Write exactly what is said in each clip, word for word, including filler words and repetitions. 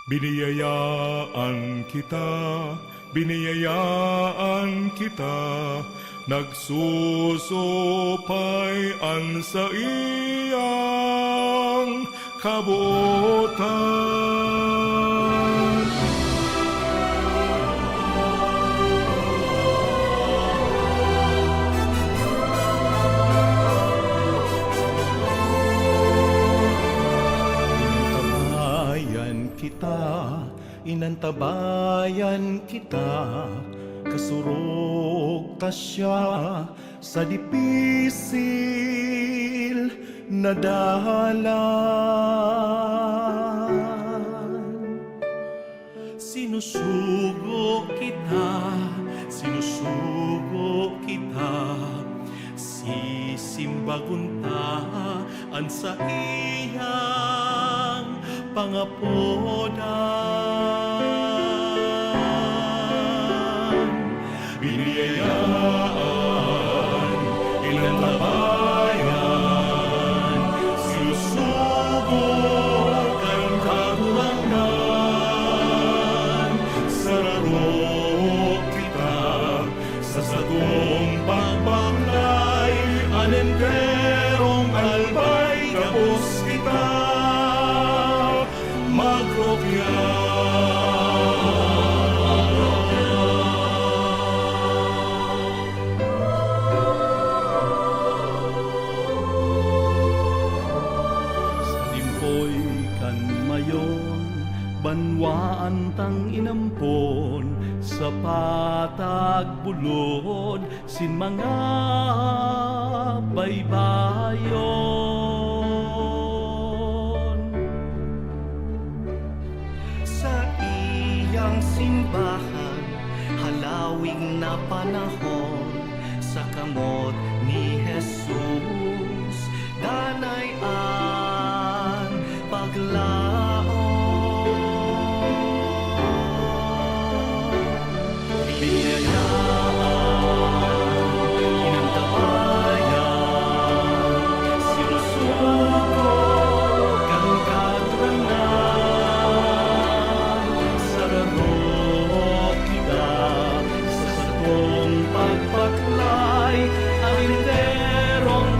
Biniyayaan kita, biniyayaan kita, nagsusupay an saiyang kabotan. Tabayan kita, inantabayan kita, kasurog ta siya sa dipisil na dalan. Sinusugo kita, sinusugo kita, sisimbagon ta an saiyang pangapodan. Biniyayaan, inantabayan, sinusugo kan Kagurangnan, sararo kita sa satong pagbaklay, an enterong albay gabos kita magrupya. Sa limpoy kan mayon, banwaan tang inampon, sa patag bulod sin mga baybayon. Saiyang simbahan, halawig na panahon, sa kamot ni Jesus, danay an paglaom. Biniyayaan, inantabayan, sinusugo kan Kagurangnan, sararo kita sa satong pagbaklay, an enterong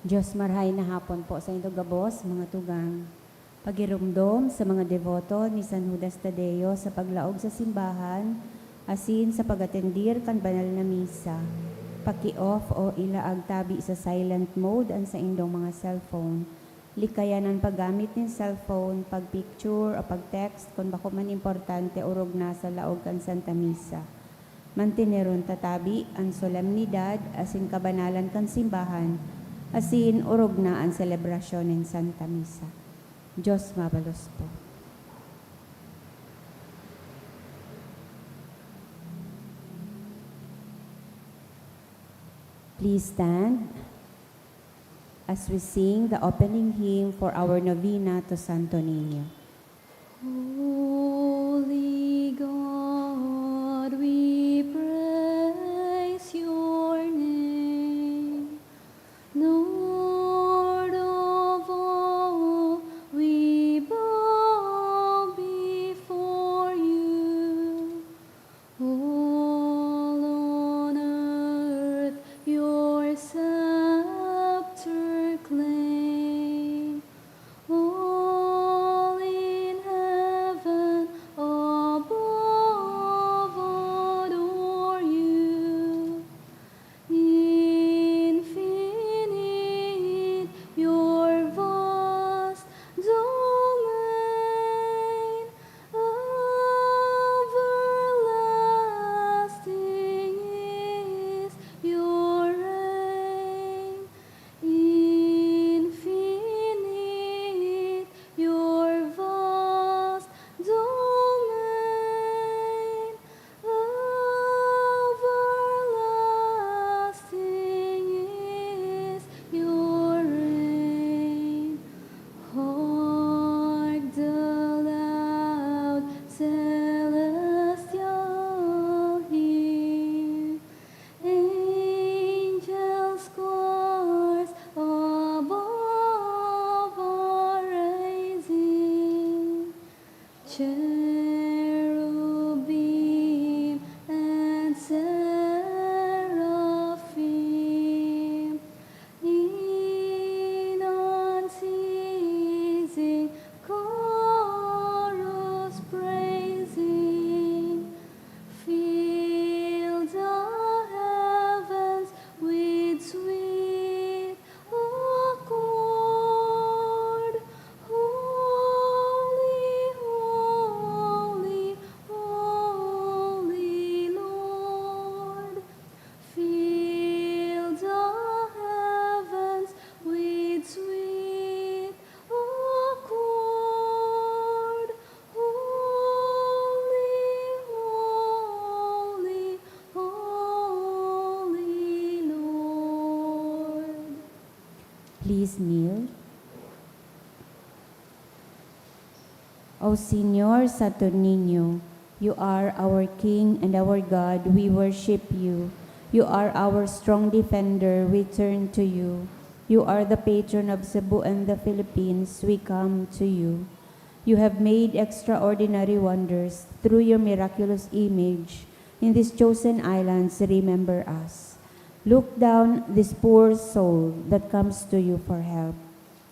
Diyos, marhay na hapon po sa indo gabos, mga tugang. Pagiromdom sa mga deboto ni San Judas Tadeo sa paglaog sa simbahan asin sa pag-atendir kan banal na misa. Paki-off o ilaag tabi sa silent mode an saindong mga cellphone. Likayan an paggamit nin cellphone, pag-picture o pag-text kun bako man importante o rugna sa laog kan Santa Misa. Manteneron ta tabi an solemnidad asin kabanalan kan simbahan asin orog na an selebrasyon nin Santa Misa. Diyos mabalos po. Please stand as we sing the opening hymn for our novena to Santo Niño. Holy God, we praise your name. Lord of all, we bow before you. All on earth your scepter claim. All in heaven above adore you. Infinite your vast domain, everlasting is your reign. Infinite your vast domain, everlasting is your reign. Hark the loud celestial hymn, angels' choirs above are raising, cherubim and seraphim, in unceasing chorus praising, fill the heavens with sweet accord. Holy, holy, holy Lord, fill the heavens with sweet accord. Holy, holy, holy Lord. Please kneel. O Señor Santo Niño, you are our King and our God. We worship you. You are our strong defender. We turn to you. You are the patron of Cebu and the Philippines. We come to you. You have made extraordinary wonders through your miraculous image in these chosen islands. Remember us. Look down this poor soul that comes to you for help.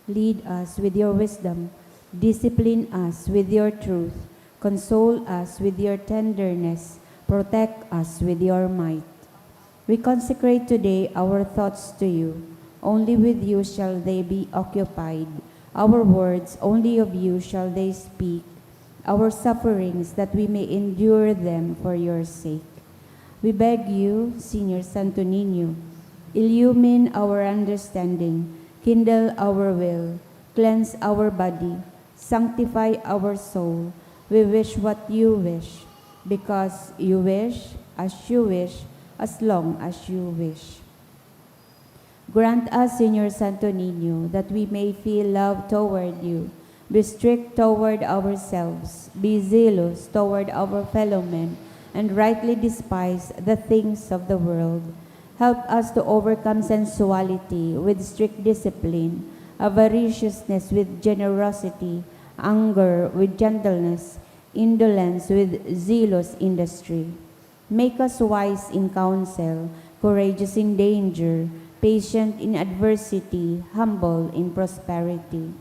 Lead us with your wisdom, discipline us with your truth, console us with your tenderness, protect us with your might. We consecrate today our thoughts to you. Only with you shall they be occupied. Our words, only of you shall they speak. Our sufferings, that we may endure them for your sake. We beg you, Señor Santo Niño, illumine our understanding, kindle our will, cleanse our body, sanctify our soul. We wish what you wish, because you wish, as you wish, as long as you wish. Grant us, Señor Santo Niño, that we may feel love toward you, be strict toward ourselves, be zealous toward our fellow men, and rightly despise the things of the world. Help us to overcome sensuality with strict discipline, avariciousness with generosity, anger with gentleness, indolence with zealous industry. Make us wise in counsel, courageous in danger, patient in adversity, humble in prosperity.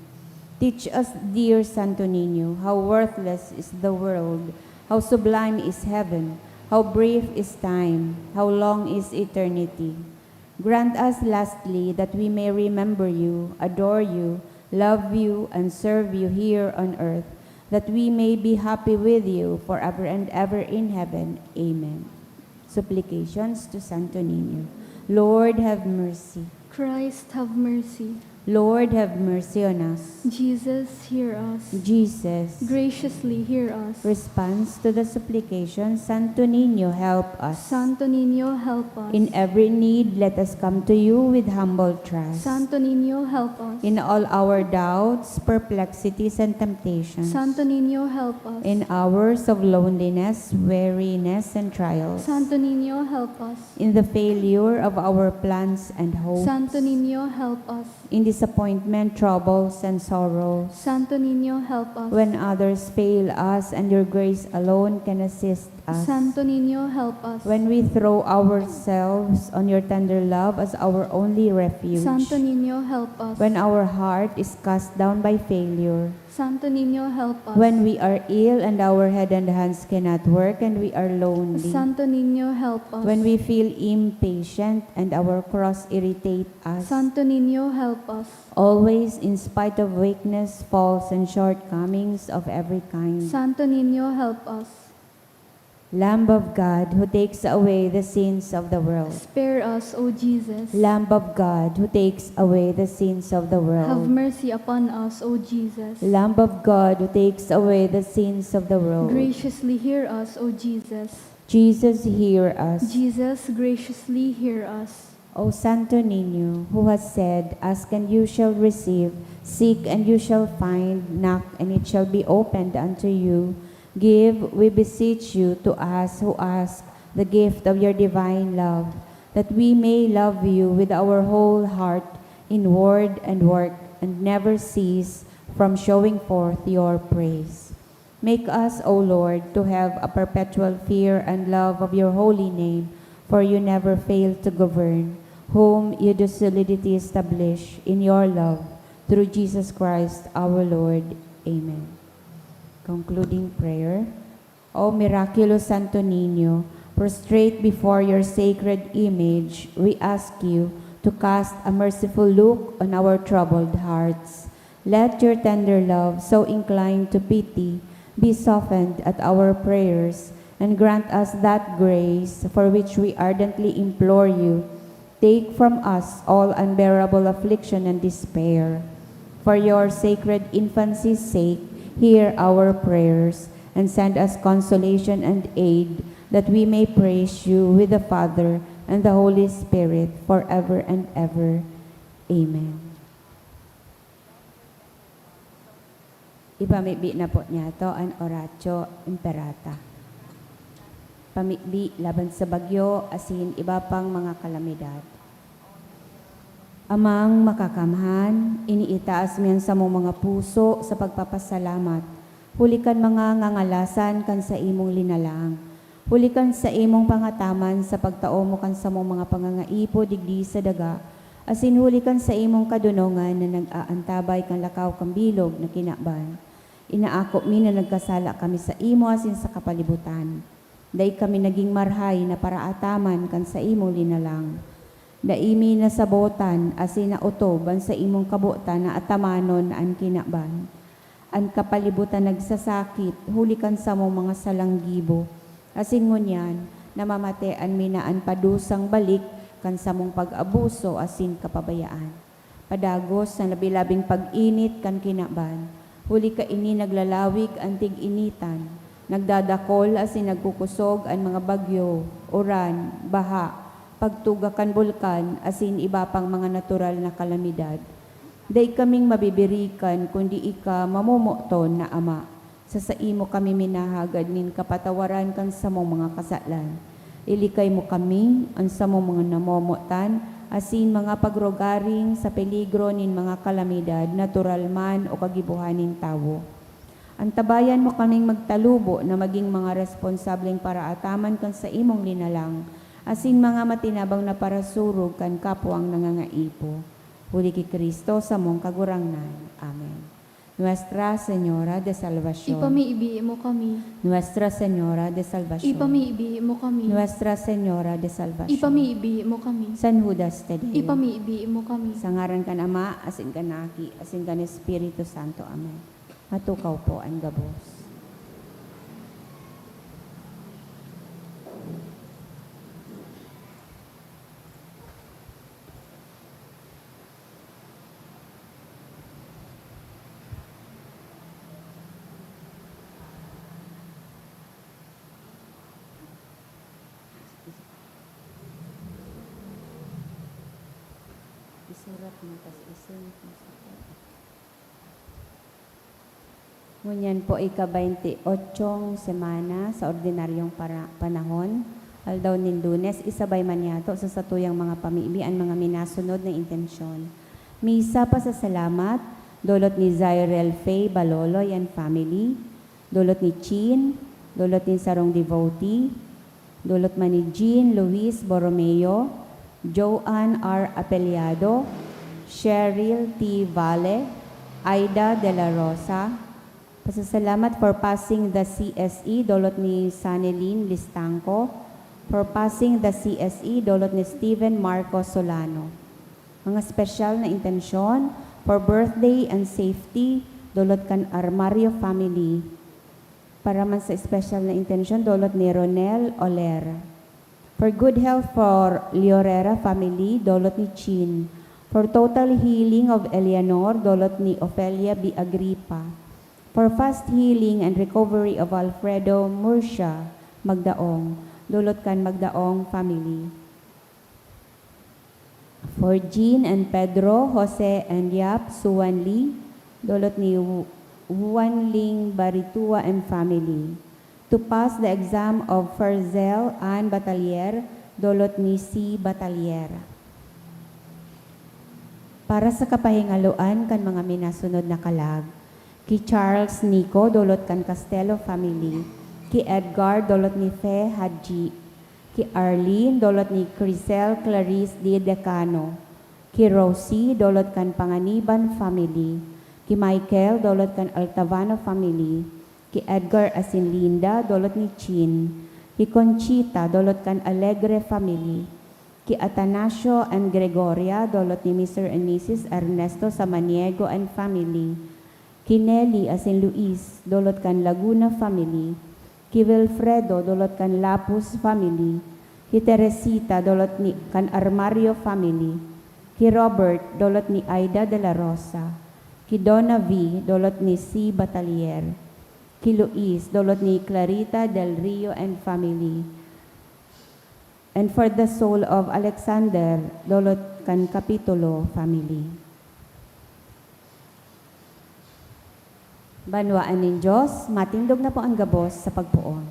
Teach us, dear Santo Niño, how worthless is the world, how sublime is heaven, how brief is time, how long is eternity. Grant us, lastly, that we may remember you, adore you, love you, and serve you here on earth, that we may be happy with you forever and ever in heaven. Amen. Supplications to Santo Niño. Lord, have mercy. Christ, have mercy. Lord, have mercy on us. Jesus, hear us. Jesus, graciously hear us. Response to the supplication, Santo Niño, help us. Santo Niño, help us. In every need, let us come to you with humble trust. Santo Niño, help us. In all our doubts, perplexities, and temptations. Santo Niño, help us. In hours of loneliness, weariness, and trials. Santo Niño, help us. In the failure of our plans and hopes. Santo Niño, help us. In disappointment, troubles, and sorrows. Santo Niño, help us. When others fail us and your grace alone can assist us. Santo Niño, help us. When we throw ourselves on your tender love as our only refuge. Santo Niño, help us. When our heart is cast down by failure. Santo Niño, help us. When we are ill and our head and hands cannot work and we are lonely. Santo Niño, help us. When we feel impatient and our cross irritate us. Santo Niño, help us. Always, in spite of weakness, faults, and shortcomings of every kind. Santo Niño, help us. Lamb of God, who takes away the sins of the world. Spare us, O Jesus. Lamb of God, who takes away the sins of the world. Have mercy upon us, O Jesus. Lamb of God, who takes away the sins of the world. Graciously hear us, O Jesus. Jesus, hear us. Jesus, graciously hear us. O Santo Niño, who has said, "Ask and you shall receive, seek and you shall find, knock and it shall be opened unto you," give, we beseech you, to us who ask the gift of your divine love, that we may love you with our whole heart in word and work, and never cease from showing forth your praise. Make us, O Lord, to have a perpetual fear and love of your holy name, for you never fail to govern, whom you do solidity establish in your love, through Jesus Christ our Lord. Amen. Concluding prayer. O miraculous Santo Niño, prostrate before your sacred image, we ask you to cast a merciful look on our troubled hearts. Let your tender love, so inclined to pity, be softened at our prayers, and grant us that grace for which we ardently implore you. Take from us all unbearable affliction and despair. For your sacred infancy's sake, hear our prayers, and send us consolation and aid, that we may praise you with the Father and the Holy Spirit forever and ever. Amen. Ipamibi na po niyato an Oratio Imperata. Pamibi laban sa bagyo asin iba pang mga kalamidad. Amang Makakamhan, iniitaas mi an samong mga puso sa pagpapasalamat huli kan mga ngangalasan kan saimong linalang. Huli kan saimong pangataman sa pagtao mo kan samong mga pangangaipo digdi sa daga, asin huli kan saimong kadonongan na nag-aantabay kan lakaw kan bilog na kinaban. Inaako mi na nagkasala kami saimo asin sa kapalibutan. Dai kami nagin marahay na paraataman kan saimong linalang. Dai mi nasabotan asin naotob an saimong kabotan na atamanon an kinaban. An kapalibutan nagsasakit huli kan samong mga salang gibo, asin ngunyan namamatean mi na an padusang balik kan samong pag-abuso asin kapabayaan. Padagos na labi-labing pag-init kan kinaban, huli kaini naglalawig an tig-initan, nagdadakol asin nagkukusog an mga bagyo, uran, baha, pagtuga kan bulkan, asin iba pang mga natural na kalamidad. Dai kaming mabibirikan kundi ika, mamomoton na Ama. Sa saimo kami minahagad nin kapatawaran kan samong mga kasalan. Ilikay mo kami, an samong mga namomotan, asin mga pagrugaring sa peligro nin mga kalamidad, natural man o kagibohan nin tawo. Antabayan mo kaming magtalubo na magin mga responsableng paraataman kan saimong linalang, asin mga matinabang na parasurog kan kapwang nangangaipo, huli ki Cristo samong Kagurangnan. Amen. Nuestra Señora de Salvacion. Ipamibi mo kami. Nuestra Señora de Salvacion. Ipamibi mo kami. Nuestra Señora de Salvacion. Ipamibi mo kami. San Judas Tadeo. Ipamibi mo kami. Sa ngaran kan Ama, asin kan Aki, asin kan Espiritu Santo. Amen. Matukaw po an gabos. Isurat mo, tas i-send mo sa akin. Ngunyan po, ika-baynti otsyong semana sa ordinaryong para-, panahon, aldaw nin Lunes, isabay man yato sa satuyang mga pamibi an mga minasunod na intensyon. Misa, pasasalamat, dulot ni Zyrel Faye Baloloy and family, dulot ni Chin, dulot nin sarong devotee, dulot man ni Jean Luis Borromeo, Joan R. Apellado, Cheryl T. Valle, Aida de la Rosa. Pasasalamat for passing the C S E, dulot ni Sanelin Listangco. For passing the C S E, dulot ni Steven Marco Solano. Mga espesyal na intensyon, for birthday and safety, dulot kan Armario family. Para man sa espesyal na intensyon, dulot ni Ronel Oler. For good health for Llorera family, dulot ni Chin. For total healing of Eleanor, dulot ni Ofelia B. Agripa. For fast healing and recovery of Alfredo Murcia, Magdaong, dulot kan Magdaong family. For Jean and Pedro, Jose and Yap Suwan Lee, dulot ni Wu-, Juan Ling Baritua and family. To pass the exam of Ferzel Ann Batalier, dulot ni C. Batalier. Para sa kapahingaloan kan mga minasunod na kalag, ki Charles Nico, dulot kan Castelo family, ki Edgar, dulot ni Fe Hadji, ki Arlene, dulot ni Crisel Clarice D. Decano, ki Rosie, dulot kan Panganiban family, ki Michael, dulot kan Altavano family, ki Edgar asin Linda, dulot ni Chin, ki Conchita, dulot kan Alegre family, ki Atanasio and Gregoria, dulot ni Mister and Missus Ernesto Samaniego and family, ki Nelly asin Luis, dulot kan Laguna family, ki Wilfredo, dulot kan Lapus family, ki Teresita, dulot ni, kan Armario family, ki Robert, dulot ni Aida de la Rosa, ki Donna V, dulot ni C. Batalier, ki Luis, dulot ni Clarita del Rio and family, and for the soul of Alexander, dulot kan Kapitulo family. Banwaan nin Dios, matindog na po an gabos sa pagpoon.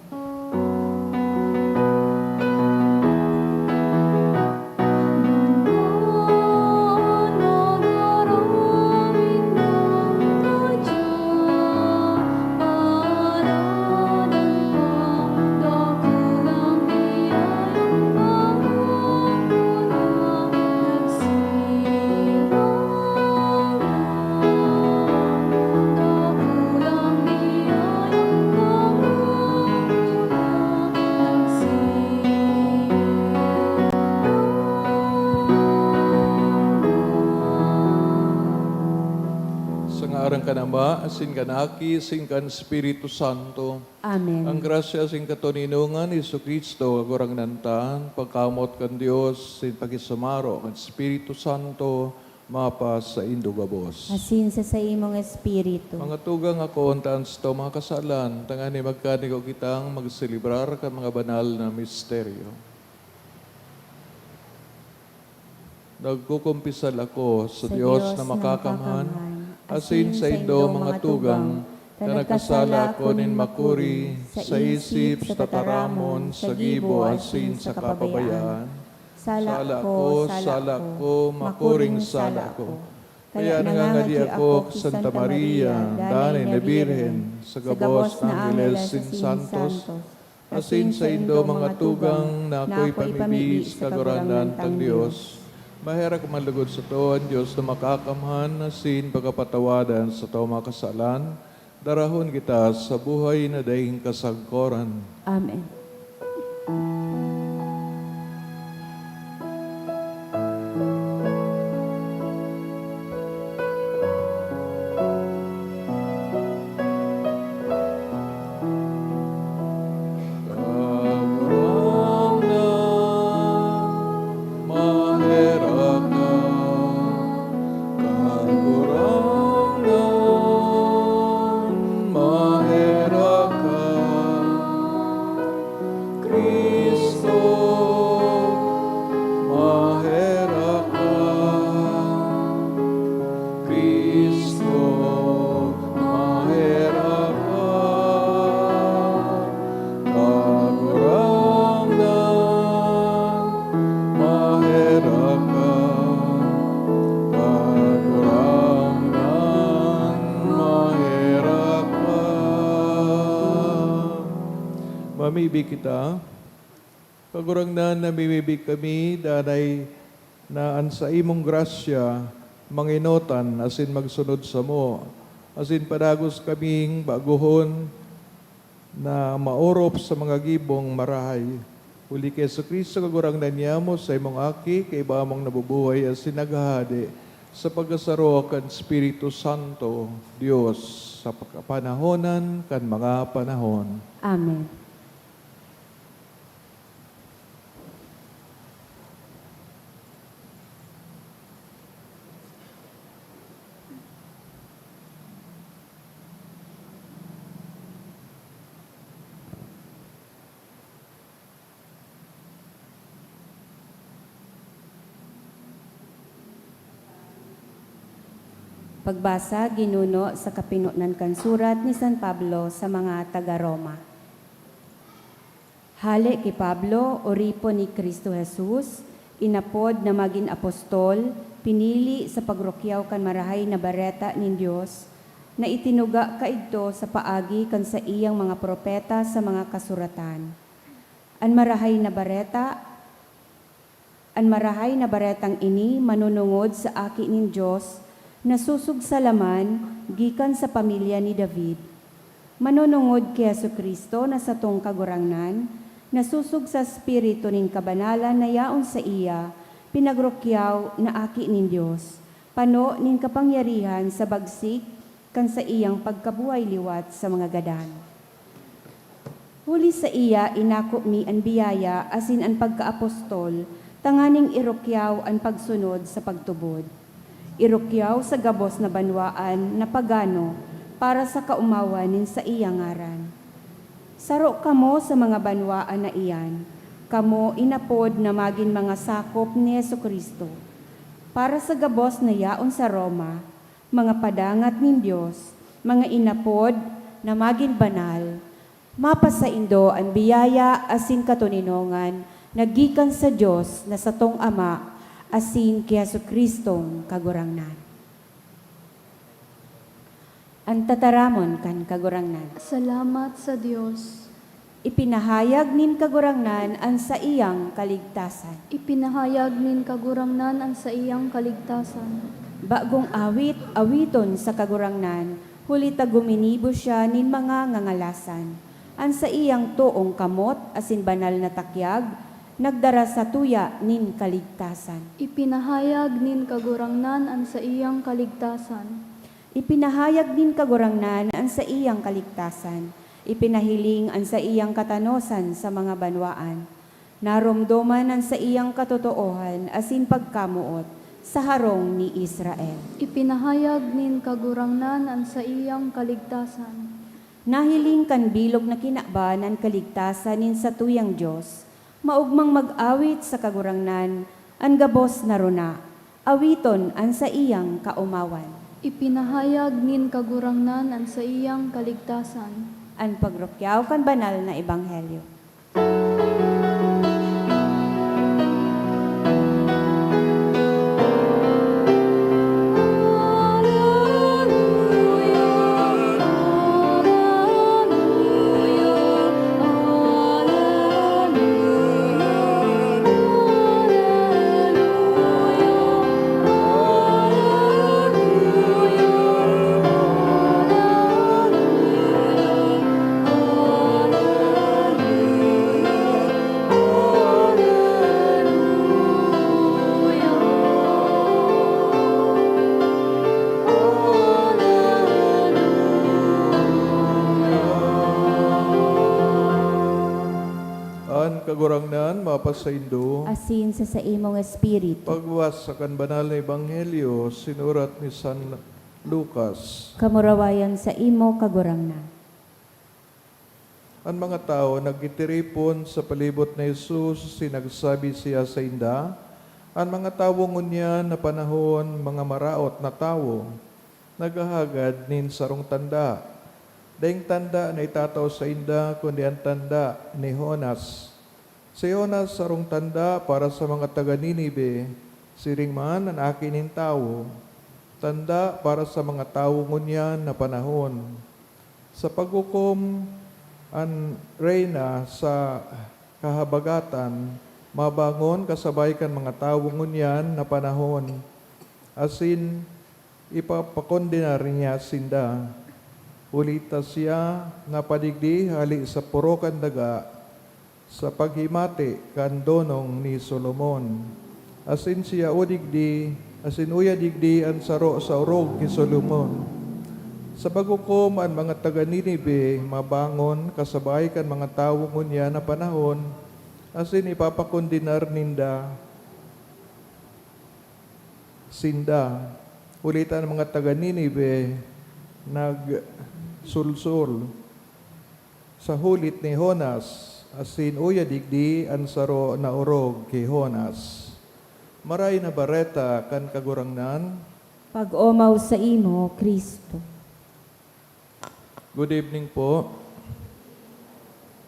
Sa ngaran kan Ama, asin kan Aki, asin kan Espiritu Santo. Amen. Ang grasya asin katoninongan ni Jesu-Cristo, Kagurangnan ta, an pagkamoot kan Dios, asin pakisumaro kan Espiritu Santo, mapasaindo gabos. Asin sa saimong espiritu. Mga tugang, akoon ta an satong mga kasalan, tanganing magkanigo kitang magselebrar kan mga banal na misteryo. Nagkukumpisal ako sa Dios na makakamhan, asin saindo, mga tugang, na nagkasala ako nin makuri sa isip, sa tataramon, sa gibo, asin sa kapabayaan. Sala ko, sala ko, makuring sala ko. Kaya nangangadi ako ki Santa Maria, danay na Birhen, sa gabos na angeles asin santos, Asin saindo, mga tugang, na akoy pamibi sa Kagurangnan tang Dios. Maherak man logod sato an Dios na Makakamhan asin pagkapatawadan sa satong mga kasalan, darahon kita sa buhay na daing kasagkoran. Amen. Kagurangnan, maherak ka. Kagurangnan, maherak ka. Cristo, maherak ka. Cristo, maherak ka. Kagurangnan, maherak ka. Kagurangnan, maherak ka. Mamibi kita. Kagurangnan, namimibi kami, danay na an saimong grasya mangenotan asin magsunod samo, asin padagos kaming bagohon na maorop sa mga gibong marahay. Huli ki Jesu-Cristo, Kagurangnan niamo, saimong Aki, kaiba mong nabubuhay asin naghahade sa pagkasaro kan Espiritu Santo, Dios, sa pagkapanahonan kan mga panahon. Amen. Pagbasa ginuno sa kapinonan kan surat ni San Pablo sa mga taga Roma. Hale ki Pablo, oripon ni Cristo Jesus, inapod na magin apostol, pinili sa pagrukyaw kan Marahay na Bareta nin Dios, na itinuga kaidto sa paagi kan saiyang mga propeta sa mga Kasuratan. An Marahay na Bareta, an Marahay na Baretang ini manunungod sa Aki nin Dios na susog sa laman gikan sa pamilya ni David. Manunungod ki Jesu-Cristo na satong Kagurangnan, na susog sa Espiritu nin kabanalan na yaon saiya, pinagrukyaw na Aki nin Dios, pano nin kapangyarihan sa bagsik kan saiyang pagkabuhay liwat sa mga gadan. Huli saiya, inako mi an biyaya asin an pagkaapostol tanganing irukyaw an pagsunod sa pagtubod. Irukyaw sa gabos na banwaan na pagano para sa kaomawan nin saiyang ngaran. Saro kamo sa mga banwaan na iyan, kamo inapod na magin mga sakop ni Jesu-Cristo. Para sa gabos na yaon sa Roma, mga padangat nin Dios, mga inapod na magin banal, mapasaindo an biyaya asin katoninongan na gikan sa Dios na satong Ama asin ki Jesu-Cristong Kagurangnan. An tataramon kan Kagurangnan. Salamat sa Dios. Ipinahayag nin Kagurangnan an saiyang kaligtasan. Ipinahayag nin Kagurangnan an saiyang kaligtasan. Bagong awit, awiton sa Kagurangnan, huli ta guminibo siya nin mga ngangalasan. An saiyang toong kamot asin banal na takyag nagdara sa tuya nin kaligtasan. Ipinahayag nin Kagurangnan an saiyang kaligtasan. Ipinahayag nin Kagurangnan an saiyang kaligtasan. Ipinahiling an saiyang katanosan sa mga banwaan. Naromdoman an saiyang katotoohan asin pagkamoot sa harong ni Israel. Ipinahayag nin Kagurangnan an saiyang kaligtasan. Nahiling kan bilog na kinaban an kaligtasan nin satuyang Dios. Maogmang mag-awit sa Kagurangnan an gabos na rona. Awiton an saiyang kaomawan. Ipinahayag nin Kagurangnan an saiyang kaligtasan. An pagrukyaw kan banal na ebanghelyo. Kagurangnan, mapasaindo. Asin sa saimong espiritu. Pagbasa kan Banal na Ebanghelyo, sinurat ni San Lucas. Kamurawayan saimo, Kagurangnan. An mga tawo nagtitiripon sa palibot ni Jesus, asin nagsabi siya sainda, "An mga tawo ngunyan na panahon, mga maraot na tawo, naghahagad nin sarong tanda. Daing tanda na itatao sainda, kundi an tanda ni Jonas. Si Jonas sarong tanda para sa mga taga Ninive, siring man an Aki nin Tawo, tanda para sa mga tawo ngunyan na panahon. Sa paghukom, an reyna sa kahabagatan mabangon kasabay kan mga tawo ngunyan na panahon, asin ipapakondenar niya sinda. Huli ta siya napadigdi hale sa poro kan daga, sa paghimati kan donong ni Solomon. Asin siya o digdi, asin uya digdi an saro sa orog ki Solomon. Sa paghukom, an mga taga Ninive mabangon kasabay kan mga tawo ngunyan na panahon, asin ipapakondenar ninda sinda. Huli ta an mga taga Ninive nagsulsol sa hulit ni Jonas, asin uya digdi an saro na orog ki Jonas. Maray na Bareta kan Kagurangnan. Pag-omaw saimo, Cristo. Good evening po.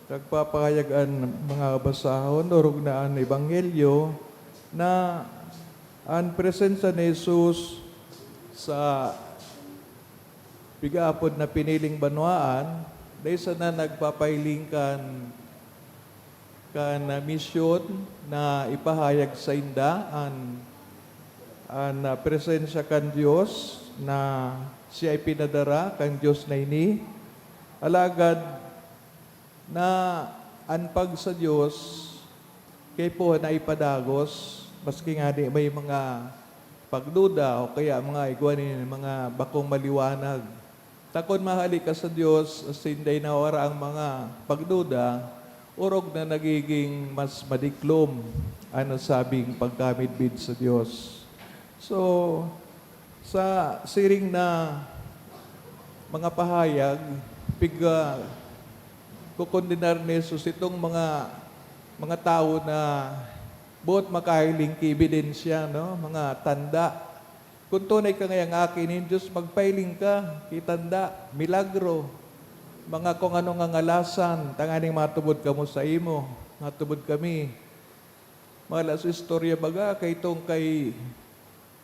Nagpapahayag an mga basahon, orog na an Ebanghelyo, na an presensya ni Jesus sa pigaapod na piniling banwaan, dai sana nagpapahiling kan, kan, ah, misyon na ipahayag sainda an, an, ah, presensya kan Dios, na siya ipinadara kan Dios na ini. Alagad na an pag sa Dios kaipuhan na ipadagos, maski ngani may mga pagduda o kaya mga igwa nin mga bakong maliwanag. Ta kun mahale ka sa Dios, asin dai nawara ang mga pagduda, orog na nagiging mas madiklom an nasabing pagkamidbid sa Dios. So, sa siring na mga pahayag, pig-, ah, kokondenar ni Jesus itong mga, mga tawo na boot makahiling ki ebidensya, no? Mga tanda. Kun tunay ka ngayang aki nin Dios, magpahiling ka ki tanda, milagro, mga kung ano nga ngalasan, tanganing matubod kamo saimo, matubod kami. Mala sa istorya baga, kay itong kay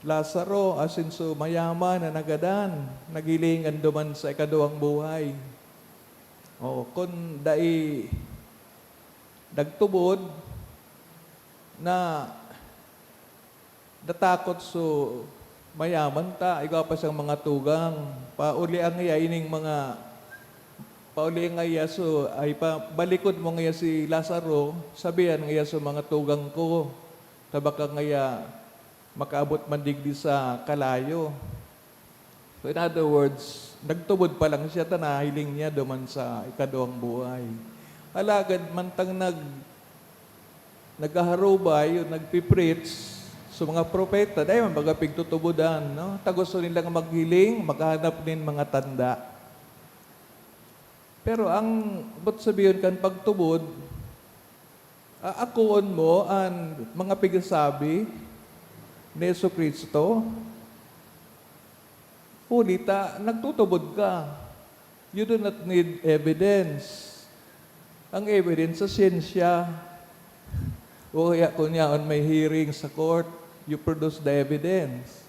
Lazaro, asin so mayaman na nagadan, naghilingan duman sa ikaduwang buhay. O, kun dai nagtubod, na natakot so mayaman ta, igwa pa siyang mga tugang. Paulian ngaya ining mga, paulian ngaya so, ay pa, balikon mo ngaya si Lazaro, sabihan ngaya so mga tugang ko, ta baka ngaya makaabot man digdi sa kalayo. So, in other words, nagtubod pa lang siya ta nahiling niya duman sa ikaduwang buhay. Alagad mantang nag-, naghaharubay o nagpi-preach, so mga propeta, dai man baga pigtutubodan, no? Ta gusto nilang maghiling, maghanap nin mga tanda. Pero ang, ba't sabihon kan pagtubod, a-, akoon mo an mga pigsasabi ni Jesu-Cristo? Huli ta, nagtutubod ka. You do not need evidence. Ang evidence sa siyensya. O kaya kung yaon may hearing sa court, you produce the evidence.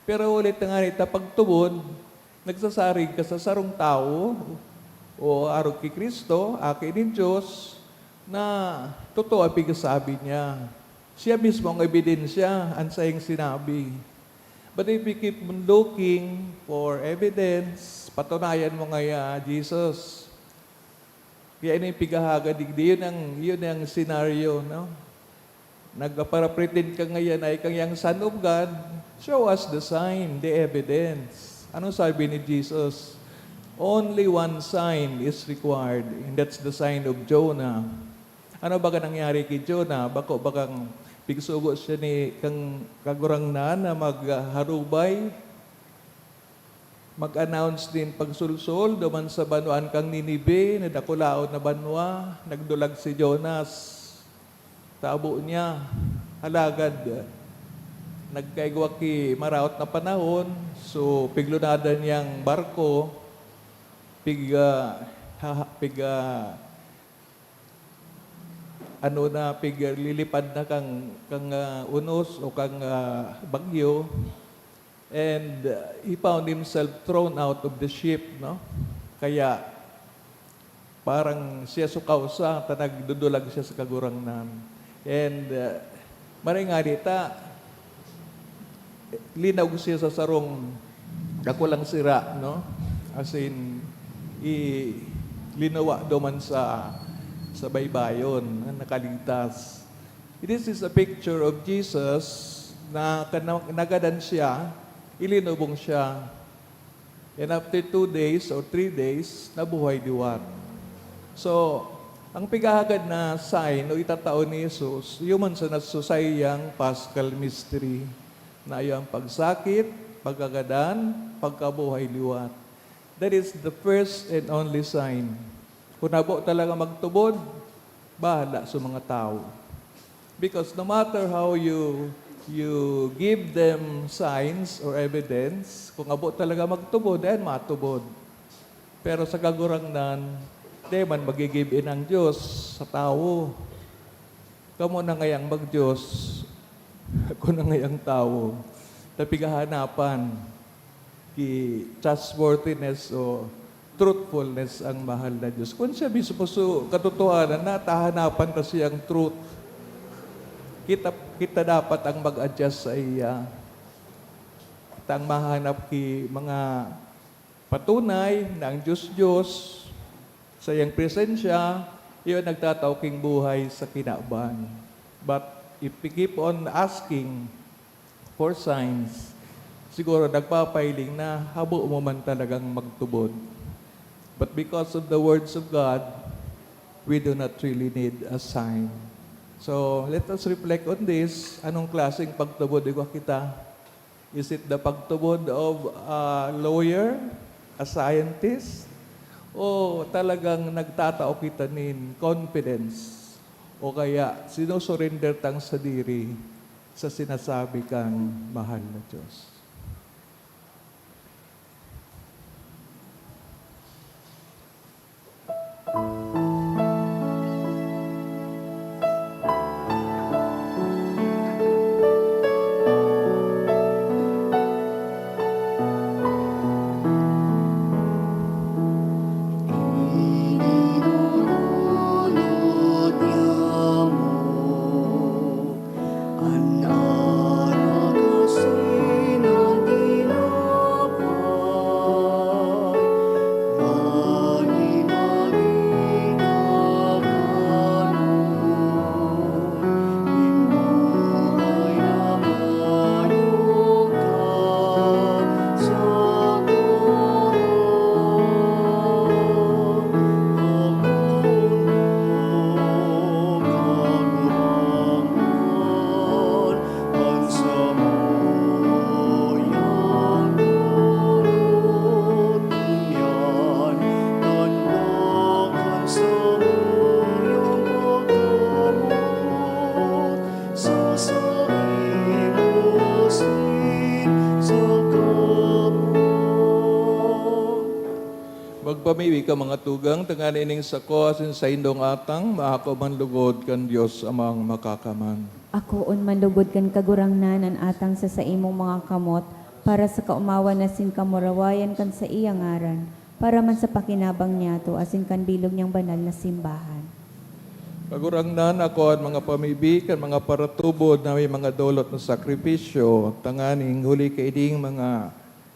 Pero huli ta ngani ta pagtubod, nagsasarig ka sa sarong tawo, o arog ki Cristo, Aki nin Dios, na totoo an pigsasabi niya. Siya mismo ang ebidensya, an saiyang sinabi. But if you keep on looking for evidence, patunayan mo ngaya Jesus. Kaya ini pighahaga digdi, yun ang, yun ang senaryo, no? Nagpapara-pretend ka ngayon na ikaw yang Son of God, show us the sign, the evidence. Anong sabi ni Jesus? "Only one sign is required, and that's the sign of Jonah." Ano baga nangyari ki Jonah? Bako bagang pigsugo siya ni kan Kagurangnan na magharubay, mag-announce nin pagsolsol duman sa banwaan kan Ninive, na dakulaon na banwa. Nagdulag si Jonas. Tabo niya. Alagad, nagkaigwa ki maraot na panahon, so piglunadan niyang barko, pig, ah, ha-, pig, ah, ano na, piglilipad na kan, kan, ah, unos o kan, ah, bagyo. And, uh, he found himself thrown out of the ship, no? Kaya, parang siya so kausa, ta nagdudulag siya sa Kagurangnan. And, uh, maray ngani ta, linaog siya sa sarong dakulang sira, no? As in, i-, linuwa duman sa, sa baybayon, na nakaligtas. This is a picture of Jesus na kana-, nagadan siya, ilinubong siya. And after two days or three days, nabuhay liwat. So, ang pighahagad na sign o itatao ni Jesus, iyo man sa nasusayang Paschal Mystery, na iyo ang pagsakit, pagkagadan, pagkabuhay liwat. That is the first and only sign. Kung habo talaga magtubod, bahala sa mga tawo. Because no matter how you, you give them signs or evidence, kung habo talaga magtubod, ayan, matubod. Pero sa Kagurangnan, di man magi-give in ang Diyos sa tawo. Kamo na ngayang mag-Diyos, ako na ngayang tawo. Ta pighahanapan ki trustworthiness o truthfulness ang mahal na Diyos. Kun siya mismo so katotohanan na, ta hanapan ta siyang truth. Kita, kita dapat ang mag-adjust sa iya. Kita ang mahanap ki mga patunay na ang Diyos-Diyos, sa iyang presensya, iyo nagtatao king buhay sa kinaban. But if we keep on asking for signs, siguro nagpapahiling na habo mo man talagang magtubod. But because of the words of God, we do not really need a sign. So, let us reflect on this. Anong klaseng pagtubod igwa kita? Is it the pagtubod of a lawyer, a scientist, o talagang nagtatao kita nin confidence o kaya sinusurrender tang sadiri sa sinasabi kan mahal na Diyos? Magpamibi ka, mga tugang, tanganing sako asin saindong atang maako man lugod kan Dios Amang Makakaman. Akoon man lugod kan Kagurangnan an atang sa saimong mga kamot, para sa kaomawan asin kamurawayan kan saiyang ngaran, para man sa pakinabang niyato asin kan bilog niyang banal na simbahan. Kagurangnan, ako an mga pamibi kan mga paratubod na may mga dolot na sakripisyo, tanganing huli kaining mga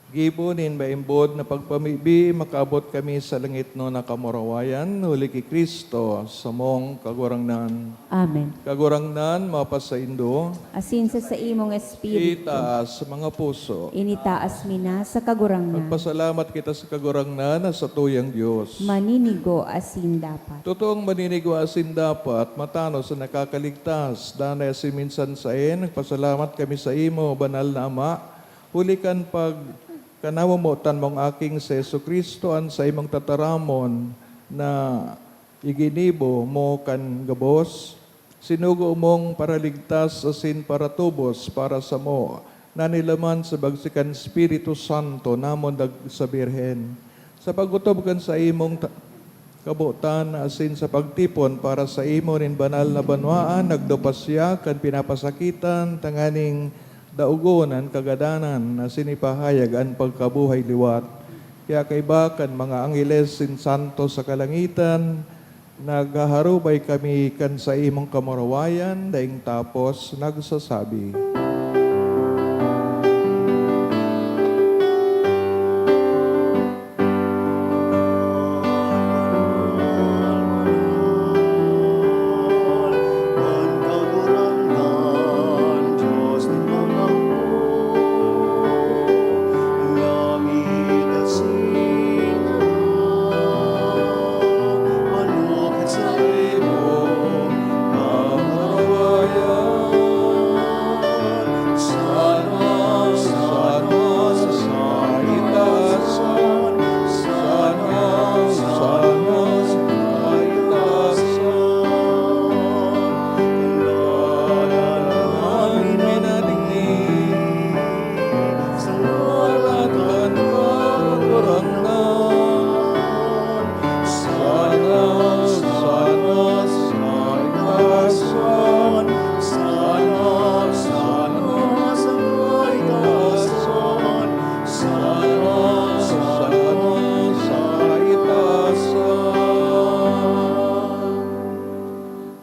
Gibo nin maimbod na pagpamibi, makaabot kami sa langitnon na kamurawayan, huli ki Cristo, samong Kagurangnan. Amen. Kagurangnan, mapasaindo. Asin sa saimong espiritu. Itaas mga puso. Initaas mi na sa Kagurangnan. Magpasalamat kita sa Kagurangnan na satuyang Dios. Maninigo asin dapat. Totoong maninigo asin dapat, matanos na nakakaligtas. Danay asin minsan saen, nagpasalamat kami sa imo, banal na Ama, huli kan pag-, kanamomotan mong Aking si Jesu-Cristo, an saimong tataramon na iginibo mo kan gabos, sinugo mong paraligtas asin paratubos para samo, na nilaman sa bagsi kan Espiritu Santo namon dag-, sa Birhen. Sa pag-otob kan saimong ta-, kabotan asin sa pagtipon para saimo nin banal na banwaan, nagdupa siya kan pinapasakitan tanganing daogon an kagadanan asin ipahayag an pagkabuhay liwat. Kaya kaiba kan mga angheles nin santo sa kalangitan, naghaharubay kami kan saimong kamurawayan, daing tapos nagsasabi,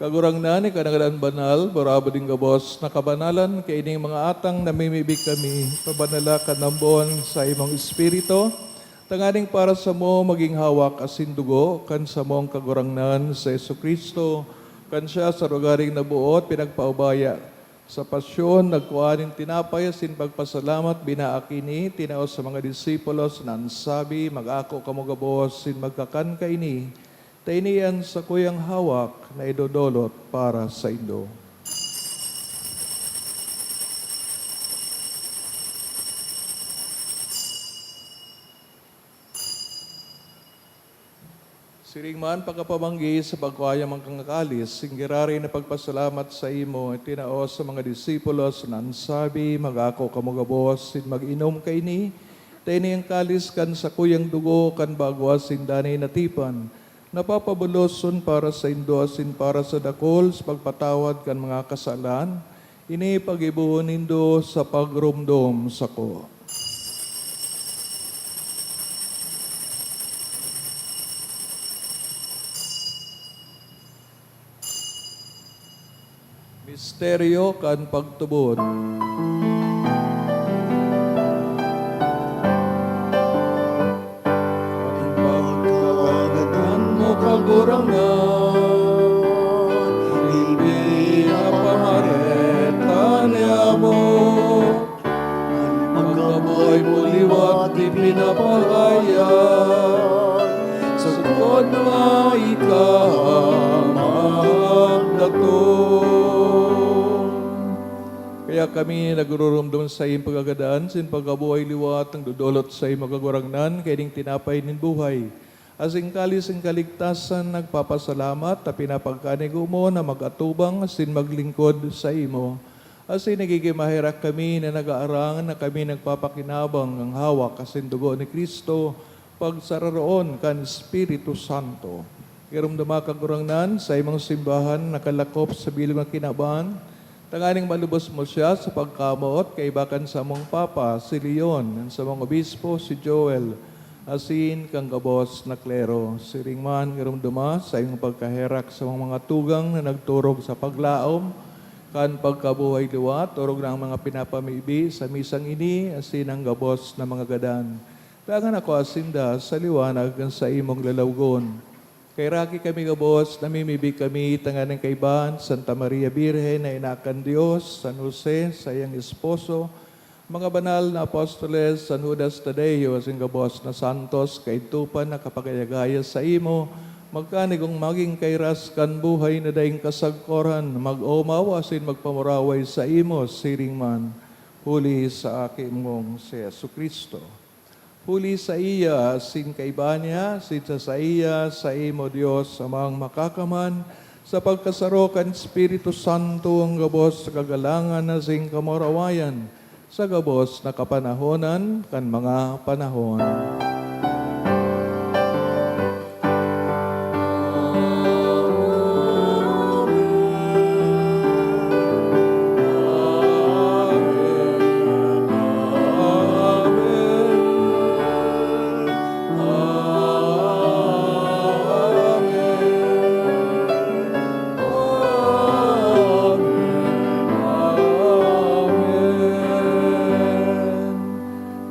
Kagurangnan, ika na ngani an banal, barabod nin gabos na kabanalan, kaining mga atang namimibi kami, pabanala kan ambon sa imong Espiritu, tanganing para samo magin hawak asin dugo kan samong Kagurangnan, si Jesu-Cristo, kan siya sa rogaring naboot pinagpaubaya. Sa pasyon, nagkua nin tinapay asin pagpasalamat, binaak ini, tinao sa mga disipulos na an sabi, "Mag-ako kamo gabos asin magkakan kaini, ta ini an sakuyang hawak na idodolot para saindo." Siring man, pagkapamanggi sa pagkua niya man kan kalis, asin giraray na pagpasalamat saimo, itinao sa mga disipulos na an sabi, "Mag-ako kamo gabos asin mag-inom kaini, ta ini an kalis kan sakuyang dugo kan bago asin danay na tipan, na papaboloson para saindo asin para sa dakul sa pagpatawad kan mga kasalan. Ini paggibohon nindo sa pagromdom sako." Misteryo kan pagtubod. An pagkagadan mo, Kagurangnan, ipinapamareta niamo. An pagkabuhay mo liwat ipinapahayag, sagkod na ika magdatong. Kaya kami nagururumdom sa saiyang pagkagadan, asin pagkabuhay liwat nagdodolot saimo, Kagurangnan, kaining tinapay nin buhay, asin kalis nin kaligtasan, nagpapasalamat ta pinapagkanigo mo na mag-atubang asin maglingkod saimo. Asin nagigin maherak kami na nag-aarang na kami nagpapakinabang kan hawak asin dugo ni Cristo, pagsararoon kan Espiritu Santo. Giromdoma, Kagurangnan, saimong simbahan nakalakop sa bilog na kinaban, tanganing malubos mo siya sa pagkamoot kaiba kan samong Papa, si Leon, an samong Obispo, si Joel, asin kan gabos na klero. Siring man, giromdoma saimong pagkaherak sa mga tugang na nagturog sa paglaom, Kan pagkabuhay liwat, orog na ang mga pinapamibi sa misang ini, asin an gabos na mga gadan. Dangan ako sinda sa liwanag kan saimong lalawgon. Kaheraki kami gabos, namimibi kami tanganing kaiba an Santa Maria Birhen na ina kan Dios, San Jose, saiyang esposo, mga banal na apostoles, San Judas Tadeo, asin gabos na santos, kaidtopan na kapagayagaya saimo, magkanigong magin kairas kan buhay na daing kasagkoran, mag-omaw asin magpamuraway saimo siring man, huli sa Aki mong si Jesu-Cristo. Huli saiya, asin kaiba niya, asin sa saiya, saimo, Dios, Amang Makakaman, sa pagkasaro kan Espiritu Santo, an gabos na kagalangan asin kamurawayan, sa gabos na kapanahonan kan mga panahon.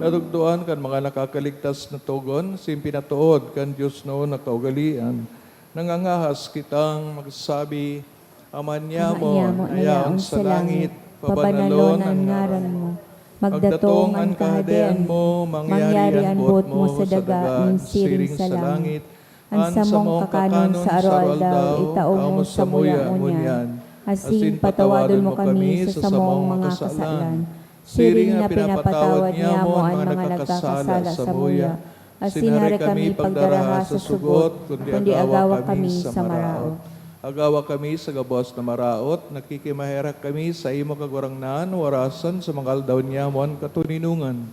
Natugdoan kan mga nakakaligtas na togon, asin pinatood kan diosnon na kaugalean, nangangahas kitang magsabi, Ama niamo na yaon sa langit, pabanalon an ngaran mo. Magdatong an kahadean mo, mangyari an boot mo sa daga nin siring sa langit. An samong kakanon sa aroaldaw, itao mo samuya ngunyan. Asin patawadon mo kami sa samong mga kasalan, siring na pinapatawad niamo an mga nagkakasala samuya. Asin hare kami pagdaraha sa sugot, kundi agawa kami sa maraot. Agawa kami sa gabos na maraot, nakikimaherak kami sa imo Kagurangnan, warasan sa mga aldaw niamo an katoninongan.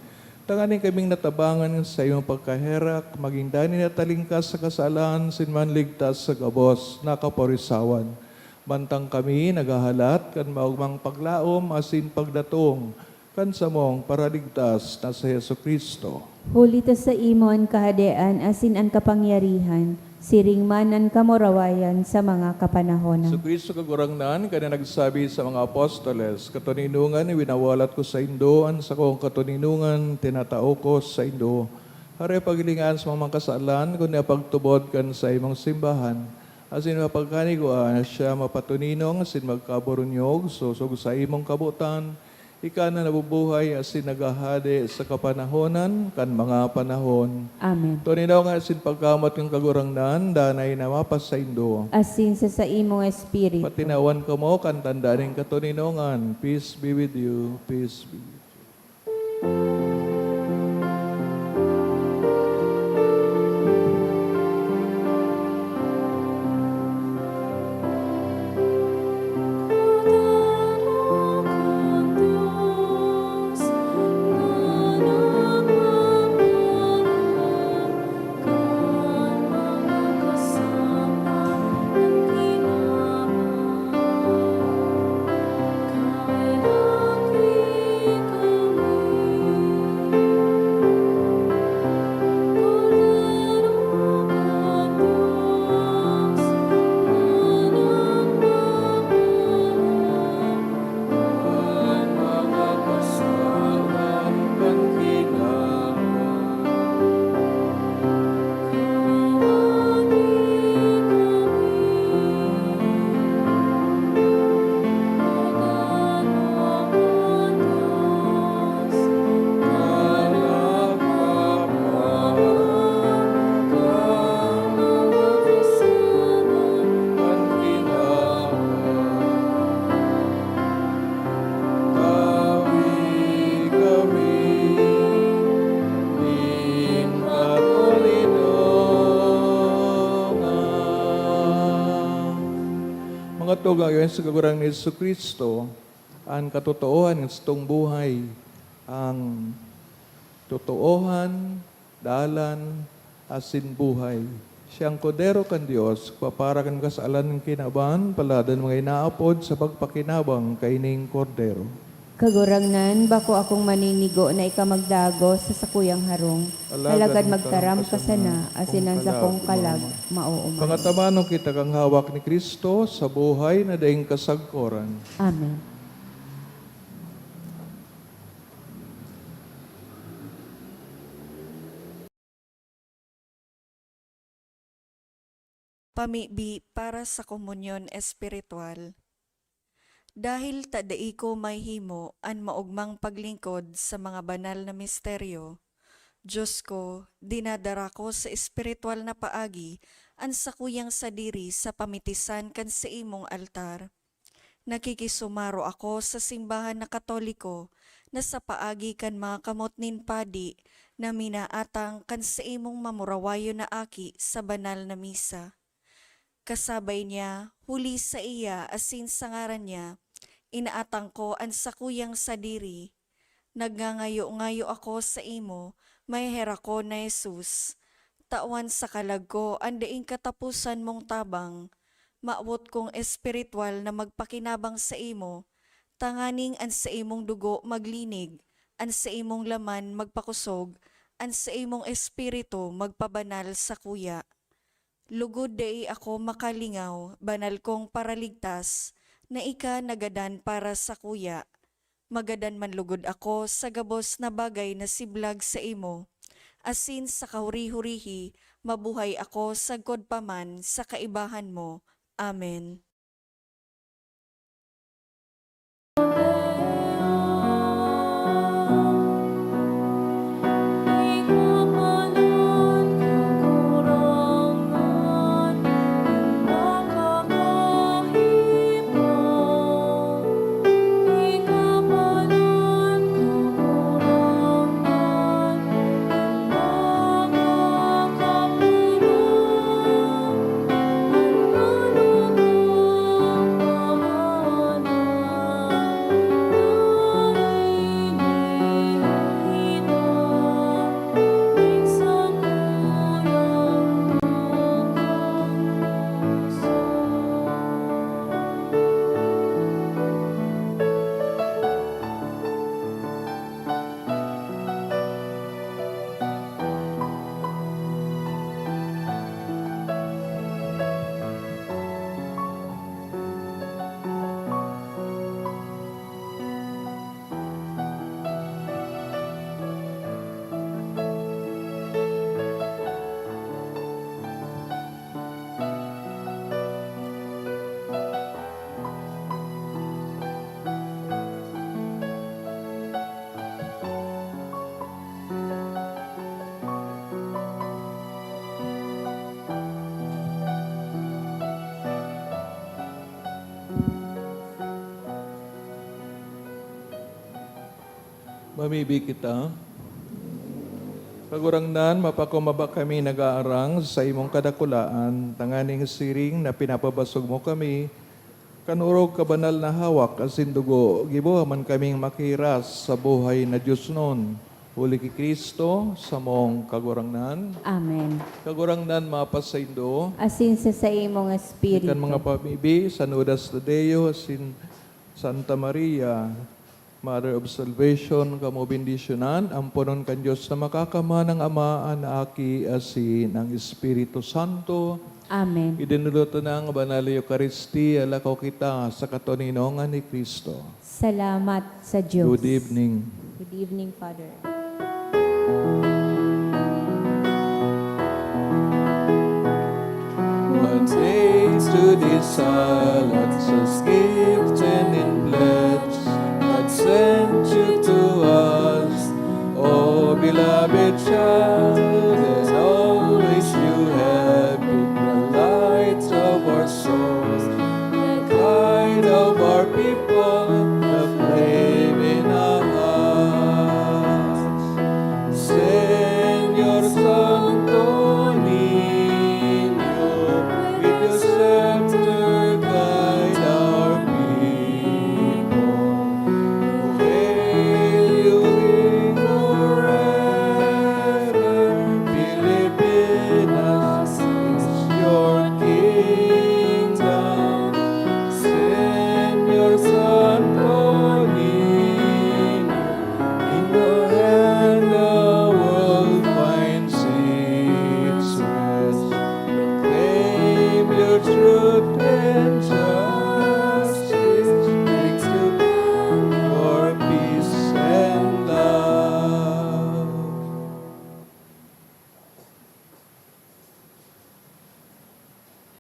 Tanganing kaming natabangan sa imong pagkaherak, magin danay na talingkas sa kasalan, asin manligtas sa gabos na kaporisawan. Mantang kami naghahalat kan maogmang paglaom asin pagdatong kan samong Paraligtas na si Jesu-Cristo. Huli ta saimo an kahadean asin an kapangyarihan, siring man an kamurawayan sa mga kapanahonan. Jesu-Cristo, Kagurangnan, ka na nagsabi sa mga apostoles, "Katoninongan, winawalat ko saindo, an sakong katoninongan, tinatao ko saindo." Hare paghilinga an samong mga kasalan, kundi an pagtubod kan saimong simbahan. Asin mapagkanigwa siya mapatoninong asin magkaburunyog, sosog sa imong kabotan, ika na nabubuhay asin naghahade sa kapanahonan kan mga panahon. Amen. Toninongan asin pagkamoot kan Kagurangnan, danay na mapasaindo. Asin sa saimong espiritu. Patinawan kamo kan tanda nin katoninongan. Peace be with you. Peace be with you. Tawi kami nin katoninongan. Mga tugang, iyo sa Kagurangnan ni Jesu-Cristo, an katotoohan, an sustong buhay, an totoohan, dalan, asin buhay. Siya an Kordero kan Dios, papara kan kasalan nin kinaban, palad an mga inaapod sa pagpakinabang kaining Kordero. Kagurangnan, bako akong maninigo na ika magdagos sa sakuyang harong. Alagad magtaram ka sana, asin an sakong kalag maoomayan. Pangatabanon kita kan hawak ni Cristo sa buhay na daing kasagkoran. Amen. Pamibi para sa komunyon espiritual. Dahil ta dai ko mahimo an maogmang paglingkod sa mga banal na misteryo, Diyos ko, dinadara ko sa espiritual na paagi an sakuyang sadiri sa pamitisan kan saimong altar. Nakikisumaro ako sa simbahan na Katoliko na sa paagi kan mga kamot nin padi na minaatang kan saimong mamurawayon na aki sa banal na misa. Kasabay niya, huli saiya asin sa ngaran niya, inaatang ko an sakuyang sadiri. Nagngangayo-ngayo ako saimo, maheherak ko na Jesus. Tawan sa kalag ko an daing kataposan mong tabang. Mawot kong espiritual na magpakinabang saimo, tanganing an saimong dugo maglinig, an saimong laman magpakosog, an saimong espiritu magpabanal sakuya. Lugod dai ako makalingaw, banal kong Paraligtas, na ika nagadan para sakuya. Magadan man lugod ako sa gabos na bagay na siblag saimo, asin sa kahuri-hurihi, mabuhay ako sagkod pa man sa kaibahan mo. Amen. Mamibi kita. Kagurangnan, mapakumaba kami nag-aarang sa imong kadakulaan, tanganing siring na pinapabasog mo kami, kan orog ka banal na hawak asin dugo, giboha man kaming makiras sa buhay na diosnon. Huli ki Cristo, samong Kagurangnan. Amen. Kagurangnan mapasaindo. Asin sa saimong espiritu. Kan mga pamibi, San Judas Tadeo, asin Santa Maria, Mother of Salvation, kamo bendisyonan, amponon kan Dios na Makakamhanang Ama, an Aki, asin an Espiritu Santo. Amen. Idinulot na ang Banal na Eukaristia, lakaw kita sa katoninongan ni Cristo. Salamat sa Diyos. Good evening. Good evening, Father. What haste to thee, silence us, gifted in pledge, God sent you to us, O beloved child, and always you have been the light of our souls, the guide of our people.